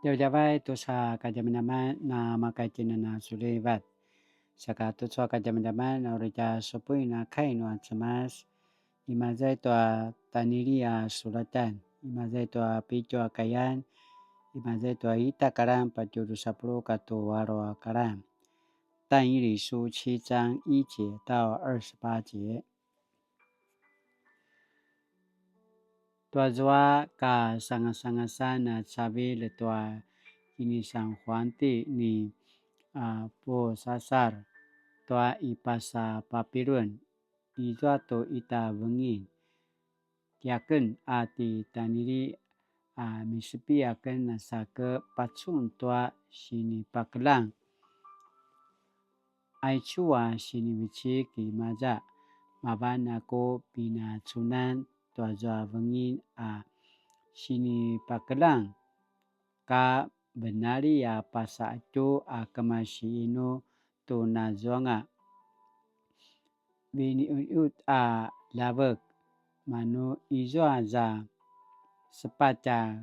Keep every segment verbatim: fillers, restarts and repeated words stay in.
Djavadjavay tusa kadjamadjaman na makaitjinan a sulivat. Saka tucu a kadjamadjaman na uri tja supuin a kai nua Cemas. Imaza i tua Tanili a sulatan. Imaza i tua pitju a kayan. Imaza i tua ita karan patje drusa puluq katua alu a karan. 但以理书七章一节到二十八节。 Tuazua kasangasangasan a cavilj tua kinisanhuanti ni a Pusasar tua i pasa Papilun, izua tu ita vengin. Tiaken a ti Tanili a misepi aken a sa ke pacun tua sinipakeljang. Aicu a sinivecik imaza, mavan a ku pinacunan tuazua vengin a sinipakeljang, ka venali a pasaqetju a kemasi inu tu nazuanga. Viniutjut a ljavek, manu izua za sepatj a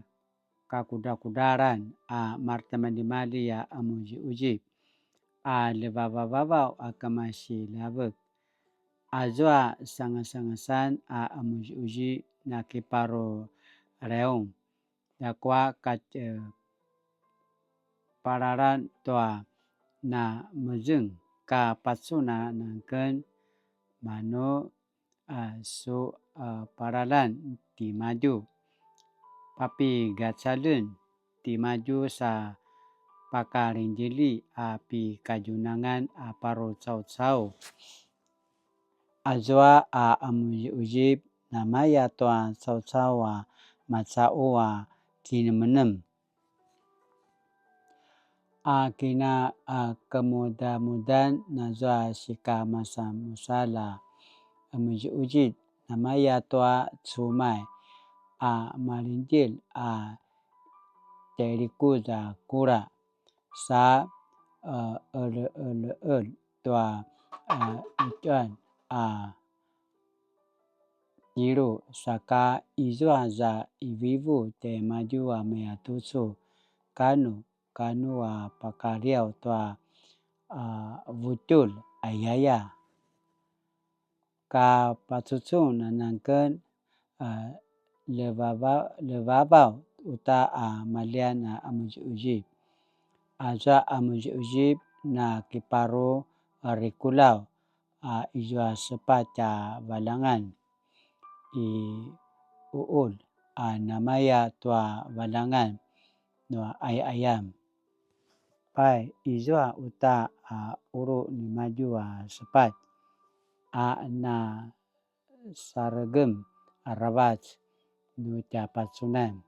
kakudrakudralan a maretimaljimalji a qemuziquzip a ljevavavavaw a kemasi ljavek. Azua sangasangasan a qemuziquzip na kiparu reung, ljakua katjepalalan tua na mezeng ka pacun anan aken, manu a su a palalan timadju. Papigacaljen timadju sa pakalindjili a pikadjunangan a paru caucau. Azua a qemuziquzip namaya tua caucau a macaqu a kinemenem. A kina a kemudamudan nazua sikamasanmusalj a qemuziquzip namaya tua cumay a malindjil a tjailikuz a kula sa a eleqeleqel tua a itjuan a tjelu, saka izua za ivivu tjaimadju a mayatucu, kanu, kanu a pakaliaw tua a vutjulj ayaya. Ka pacucun anan aken a ljevava-, ljevavaw uta a maljian a qemuziquzip. Azua qemuziquzip na kiparu a rikulaw a izua sepatj a valangan i uul a namaya tua valangan nua qayaqayam. Pai, izua uta a ulu nimadju a sepatj a na saregem aravac nu tja pacunan.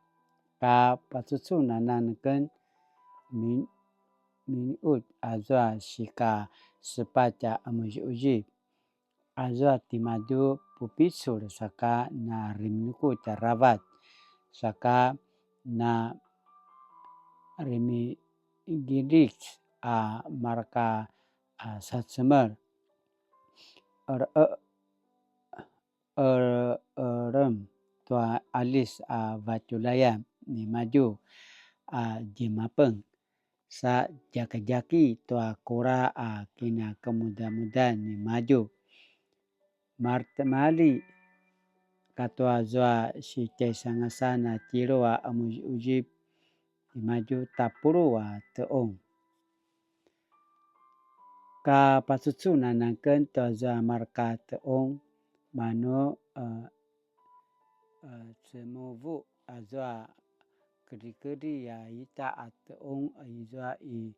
Ka pacucun anan aken min-, miniut azua sika sepatj a qemuziquzip. Azua timadju pupicul saka na riminuku tjaravac, saka na rimigilik a marka a sacemel. Er-, e-, er-, erem tua alis a vatjulayan nimadju a djemapeng. Sa djakidjaki tua kula a kinakemudamudan nimadju. Maretimalji katua zua sitjaisangasan a tjelu a qemuziquzip nimadju tapuluq a tequng. Ka pacucun anan aken tua zua marka tequng, manu, a, a, cemuvuq azua kedrikedri a ita a tequng, a, izua i,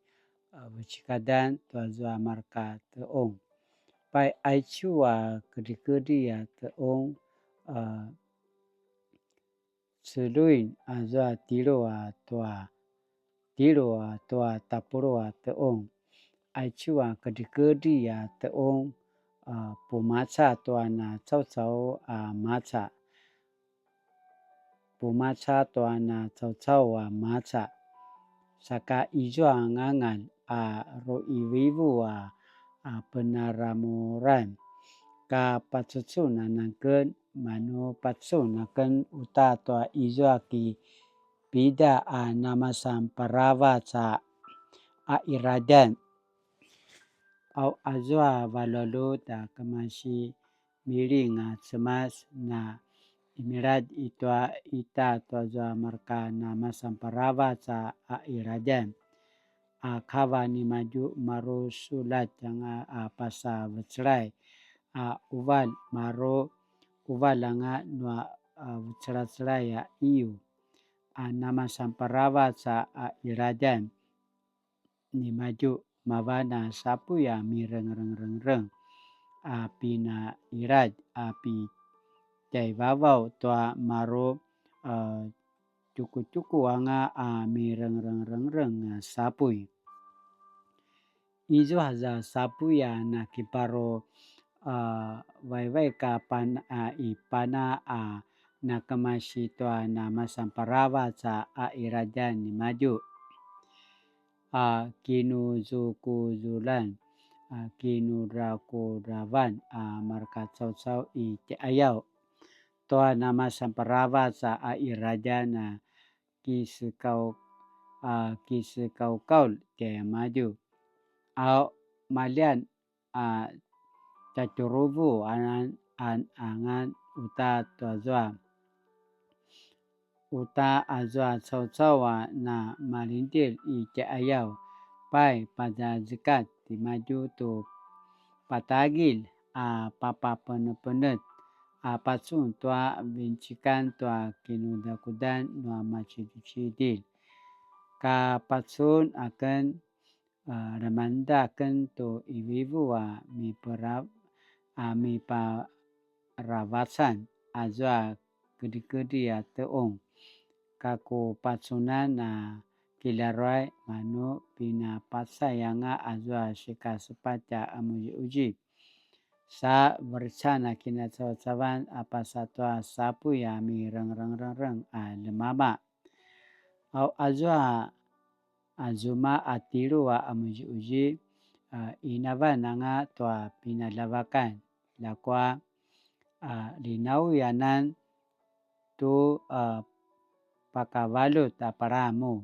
a, vecekadan tua zua marka tequng. Pai aicu a kedrikedri a tequng, a, celuin azua tjelu a tua, tjelu a tua tapuluq a tequng. Aicu a kedrikedri a tequng, a, pumaca tua na caucau a maca. Pumaca tua na caucau a maca. Saka izua ngangan a ruqivivu a, a penaramuran. Ka pacucun anan aken, manu pacun aken uta tua izua ki pida a namasan paravac a, a iradjan. Au azua valualut a kemasi miling a Cemas na imiladj itua ita tuazua marka namasan paravac a, a iradjan. A kava nimadju maru sulatj anga a pasa vecelay a uval maru uval anga nua a vecelacelay a iyu a namasan paravac a, a iradjan nimadju mavan a sapuy a mirengrengrengreng a pinailadj a pitjaivavaw tua maru a tjukutjuku anga a mirengrengrengreng a sapuy. Izua za sapuy a nakiparu a vaivaik a pana a i pana a nakemasi tua namasan paravac a, a iradjan nimadju a kinuzukuzulan a kinurakudravan a marka caucau i tjaiyaw tua namasan paravac a iradjan a kisekau a kisekaukaul tjaimadju. A maljian a tjatjuruvu anan an angan uta tuazua uta azua caucau a na malindil i tjaiyaw. Pai pazazekat timadju tu patagilj a papapenepenet a pacun tua vincikan tua kinudakudan nua macidicidilj. Ka pacun aken a lemangda aken tu ivivu a mipera a miparavacan azua kedrikedri a teung. Ka ku pacunan a kilaruay manu pinapacay anga azua sikasepatj a amuziuzi. Sa verecan a kinacavacavan a pasa tua sapuy a mirengrengrengreng a lemama. Au azua a zuma a tilu a amuziuzi a inavan anga tua pinaljavakan. Ljakua a linauyanan tu a pakavaljut a palamu.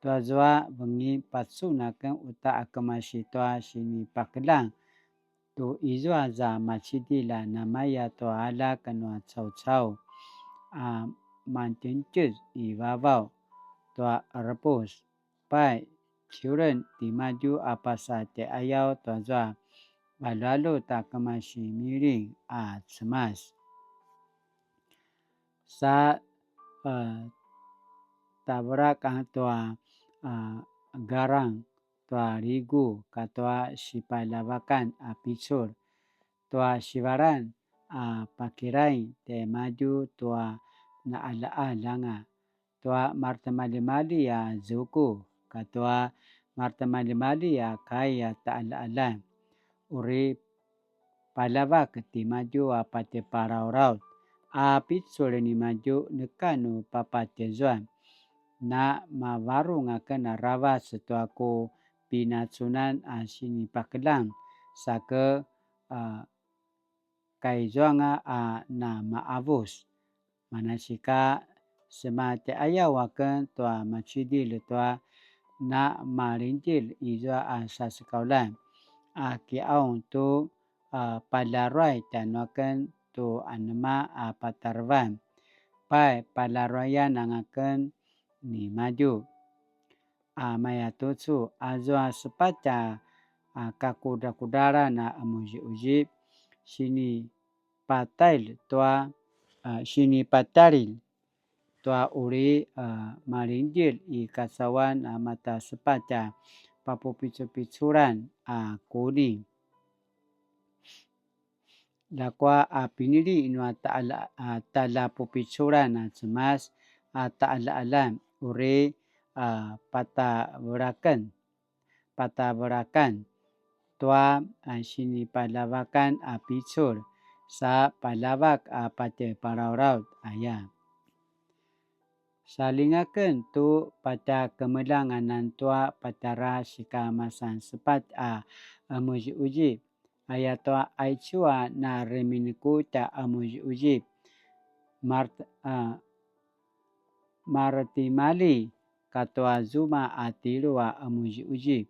Tuazua vengin pacun aken uta a kemasi tua sinipakeljang tu izua za macidilj a namaya tua aljak nua caucau a mantjentjez i vavaw tua repus. Pai, ciuren timadju a pasa tjaiyaw tuazua valualut a kemasi miling a Cemas. Sa tavelak a tua garang tua ligu katua sipaljavakan a picul tua sivalan a pakiraing tjaimadju tua naalaalanga tua maretimaljimalji a zuku katua maretimaljimalji a kai a taalaalan. Uri paljavak timadju a patje palalaut a picul nimadju neka nu papatjezuan. Na mavarung aken aravac tua ku pinacunan a sinipakeljang sake a kaizuanga a na maavus. Manasika sema tjaiyaw aken tua macidilj tua na malindil izua a sasekaulan a kiaung tu a paljaruay tjanuaken tu anema a patarevan. Pai paljaruayan angaken nimadju. A mayatucu azua sepatj a kakudrakudralan a amuziuzi sini patail tua a, sinipatalil tua uri a, malindil i kacauan a mata sepatj a papupicupiculan a kuni. Ljakua a pinili nua tala, a, talapupiculan a Cemas a taalaalan uri a, patavelaken patavelakan tua a, sinipaljavakan a picul sa paljavak a patje palalaut aya. Salingaken tu patjakemeljanganan tua patjara sikamasan sepatj a, a muziuzi aya tua aicu a na remineku tja a muziuzi. Mart, a, maretimalji katua zuma a tjelu a qemuziquzip,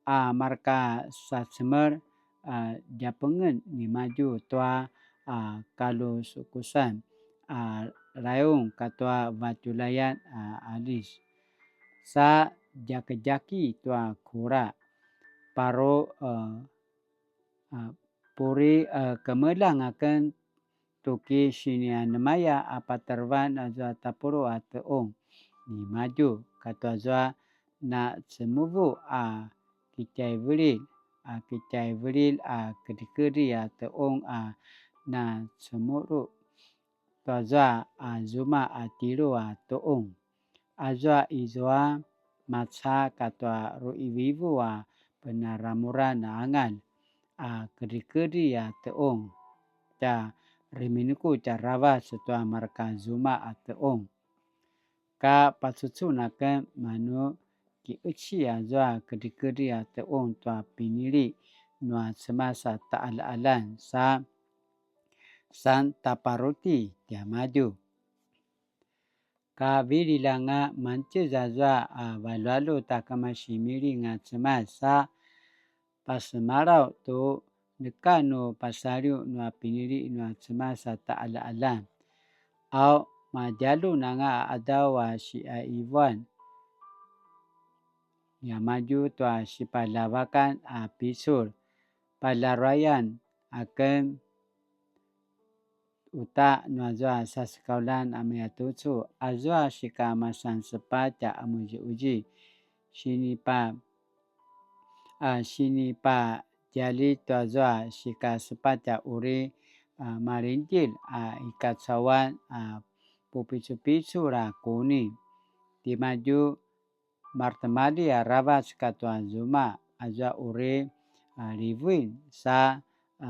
a mareka sacemel a djapengen nimadju tua a kalusukusan a rayung katua vatjulayan a alis, sa djakidjaki tua kula, paru a, a, puri a kemeljang aken tuki sinianemaya a patarevan azua tapuluq a tequng nimadju, katua zua na cemuvuq a kitjaivililj, a kitjaivililj a kedrikedri a tequng a na cemuru tua zua a zuma a tjelu a tequng. Azua izua maca katua ruqivivu a penaramuran a angalj a kedrikedri a tequng, tja rimineku tjaravac tua mareka zuma a tequng. Ka pacucun aken manu kiqeci azua kedrikedri a tequng tua pinili nua Cemas a taqaljaqaljan sa san taparuti tiamadju. Ka vililj anga mantjez azua a valjualjut a kemasi miling a Cemas sa pasemalaw tu neka nu pasaliw nua pinili nua Cemas a taqaljaqaljan. Au madjaljun anga a qadaw a siqaivuan niamadju tua sipaljavakan a picul, paljaruayan aken uta nuazua sasekauljan a mayatucu, azua sika masan sepatj a qemuziquzip, sinipa, a, sinipatjaljit tuazua sika sepatj a uri, a, malingdjelj a i kacauan a pupicupicul a kuni. Timadju maretimalji aravac katua zuma, azua uri, a, livuin sa, a,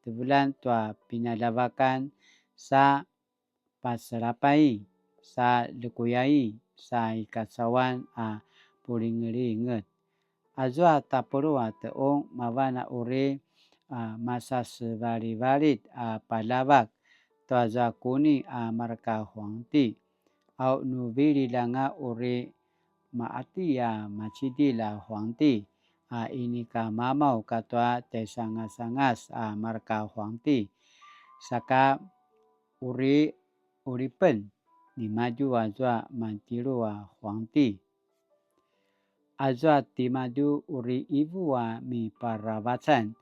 tevelan tua pinaljavakan sa paselapay, sa lekuyay, sa i kacauan a pulingelinget. Azua tapuluq a tequng mavan a uri, a, masasevalivalit a paljavak tuazua kuni a mareka huangti. Au nu vililj anga uri maqati a macidilj a huangti, a inika mamaw katua tjaisangasangas a mareka huangti. Saka uri qulipen nimadju azua mantjelu a huangti. Azua timadju uri qivu a miparavacan,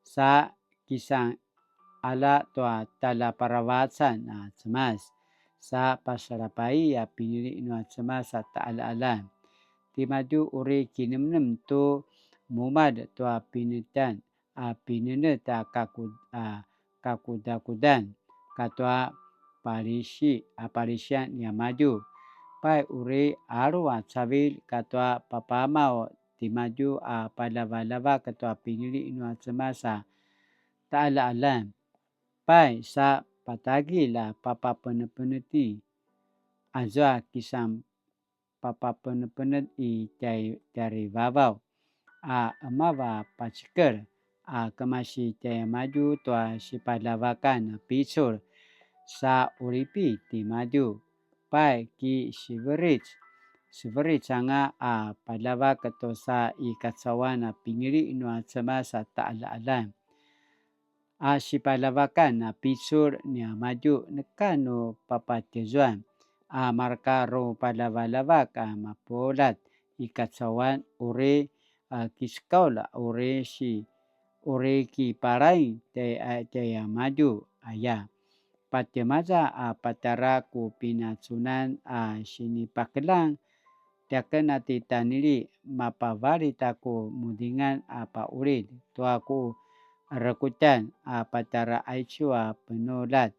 sa kisan qalja tua tjaljaparavacan a Cemas, sa paselapay a pinili nua Cemas a taqaljaqaljan. Timadju uri kinemnem tu mumalj tua pinetjan a pinenetj a kaku-, a kakudakudan katua palisi-, a palisian niamadju. Pai uri alu a cavilj katua papamaw timadju a paljavaljavak tua pinili nua Cemas a taqaljaqaljan. Pai sa patagilj a papapenepeneti, azua kisan papapenepenetj i tjai-, tjarivavaw, a emava pacikel, a kemasi tjaimadju tua sipaljavakan a picul, sa qulipi timadju. Pai ki siveric, siveric anga a paljavak tusa i kacauan a pinili nua Cemas a taqaljaqaljan. A sipaljavakan a picul niamadju neka nu papatjezuan, a mareka ru paljavaljavak a mapuljat i kacauan uri, a, kisekaulj uri si, uri kipalaing tjai-, a, tjaiamadju aya. Patjemaza a patjara ku pinacunan a sinipakeljang, tiaken a ti Tanili, mapavalit a ku mudingan a paqulid tua ku rekutjan a patjara aicu a penuljat,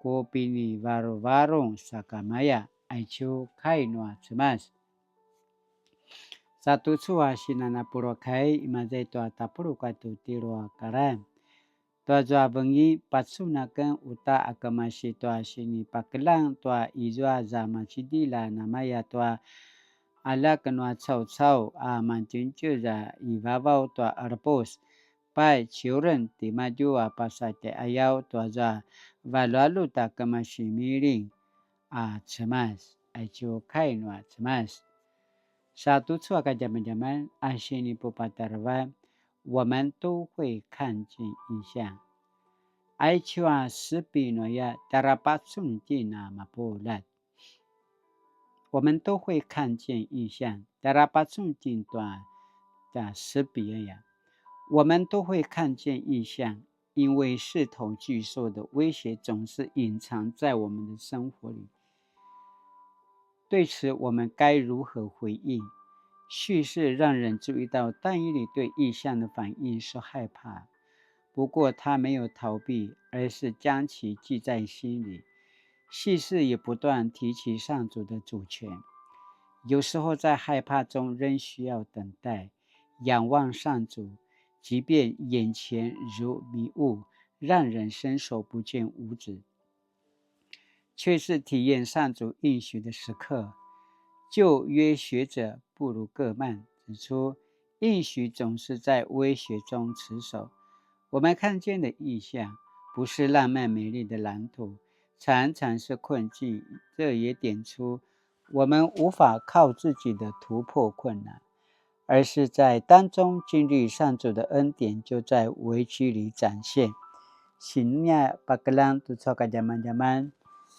ku pinivaruvarung sakamaya, aicu kai nua Cemas. Sa tucu a sinan a puluq a kai, imaza i tua tapuluq katua tjelu a karan. Tuazua vengi, pacun aken uta a kemasi tua sinipakeljang tua izua za macidilj a namaya tua aljak nua caucau a mantjentjez a i vavaw tua qerepus. Pai ciuren timadju a pasa tjaiqayaw tuazua valjualjut a kemasi miling. a Cemas, aicu kai nua Cemas. Sa tucu a kadjamadjaman a sinipupatarevan, 我們都會看見異象. Aicu a sepi nuaya tjara pacun tjen a mapuljat. 我們都會看見異象, tjara pacun tjen tua tja sepi aya. 我們都會看見異象，因為四頭巨獸的威脅總是隱藏在我們的生活裡。對此，我們該如何回應？敘事讓人注意到但以理對異象的反應是害怕，不過他沒有逃避，而是將其記在心裡。敘事也不斷提起上主的主權。有時候在害怕中仍需要等待，仰望上主，即便眼前如迷霧，讓人伸手不見五指，卻是體驗上主應許的時刻。舊約學者布鲁格曼指出，應許總是在威脅中持守。我們看見的異象不是浪漫美麗的藍圖，常常是困境。這也點出我們無法靠自己的突破困難，而是在當中經歷上主的恩典，就在危機裡展現。Sinia pakeljang tucu a kadjamadjaman,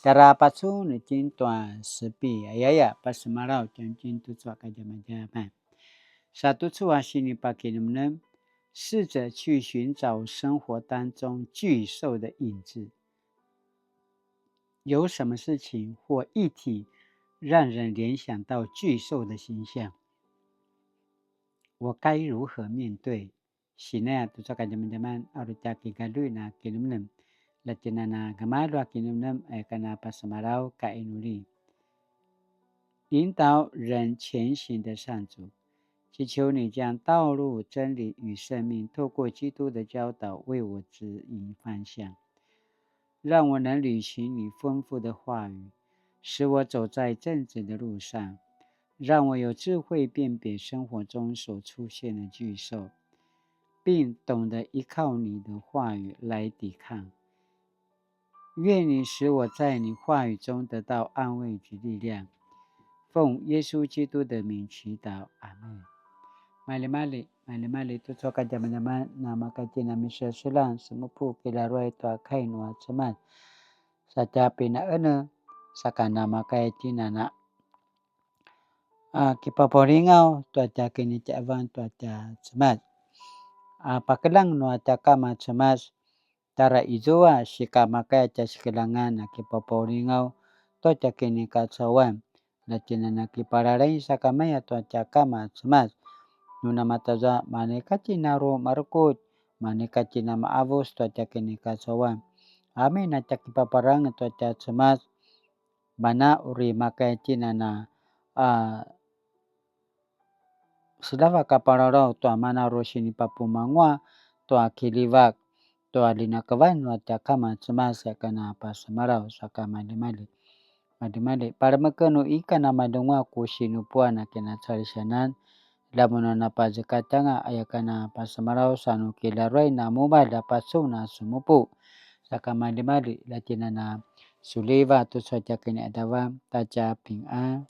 tjara pacun tjen tua sepi, ayaya pasemalaw tjen tucu a kadjamadjaman. Sa tucu a sinipakinemnem, 試著去尋找生活當中巨獸的影子。有什麼事情或議題讓人聯想到巨獸的形象？我該如何面對？Sinaya tucu a kadjamadjaman a uri tja kigalju a kinemnem. Latjinana gemalju a kinemnem, aya kana pasemalaw ka inuli. 引導人前行的上主，祈求你將道路、真理與生命透過基督的教導為我指引方向，讓我能履行你吩咐的話語，使我走在正直的路上，讓我有智慧辨別生活中所出現的巨獸，並懂得依靠你的话语来抵抗。愿你使我在你话语中得到安慰及力量。奉耶稣基督的名祈祷，阿门。Malimali, malimali tucu a kadjamadjaman, na makatjina miseselang semupu kilaruai tua kai nua Cemas. Satja pinaene, saka na makatjina na a kipapaulingaw tua tja kinitjaevan tua tja Cemas. A pakeljang nua tja kama Cemas, tjara izua sikamakaya tja sikeljangan a kipapaulingaw tua tja kinikacauan. Latjinana kipalalaing sakamaya tua tja kama Cemas. Nu namatazua, manikatjina ru marekutj, manikatjina maavus tua tja kinikacauan. Amin a tja kipaparang tua tja Cemas. Mana uri makaya tjinana a seljavak a pararaw tua mana ru sinipapumangua tua kiljivak tua ljinakevan nua tja kama Cemas, aya kana pasemalaw saka malimali. Malimali, palemeken nu ika namadengua ku sinupuan a kinacalisianan, lamun a napazekatjanga, aya kana pasemalaw sa nu kilaruay na mumalj a pacun a semupu. Saka malimali, latjinana suliva tucu a tja kiniadavan, tatja pingan.